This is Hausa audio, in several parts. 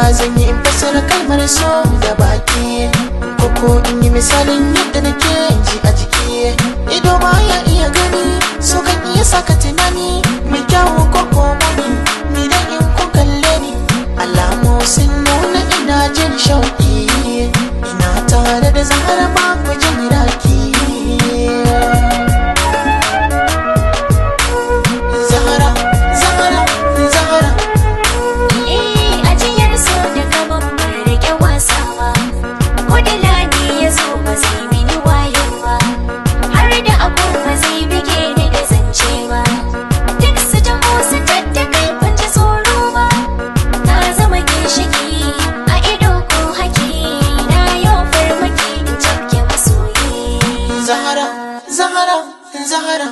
Ya zan yi in fassara kalmar so da baki, koko in yi misalin yadda nake ji a jiki. Ido baya iya gani, so kan iya saka tunani mai kyawu ko ko muni. Ni da in kun kalle ni, alamu sun nuna ina jin shauki. Ina tare da Zahra ba ku jin raki. Zahra, Zahra, Zahra. Eh, ajiyar so da gaban ban rike wasa ba. Ko da ladi ya zo ba zai mini wayo ba. Har da abu ba zai bige ni da zance ba. Duk su taho su tattakai ban ji tsoro ba. Na zama ginshiki a ido ko haki. Na yau farmaki in cafke masoyi. Zahra, Zahra, Zahra,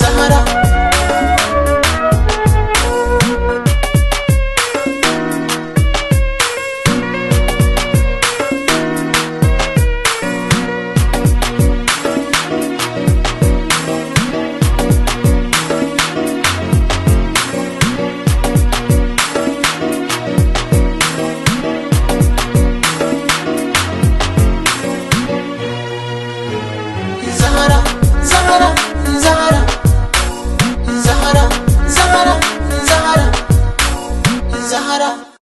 Zahra. Zahra, Zahra, Zahra, Zahra, Zahra, Zahra, Zahra.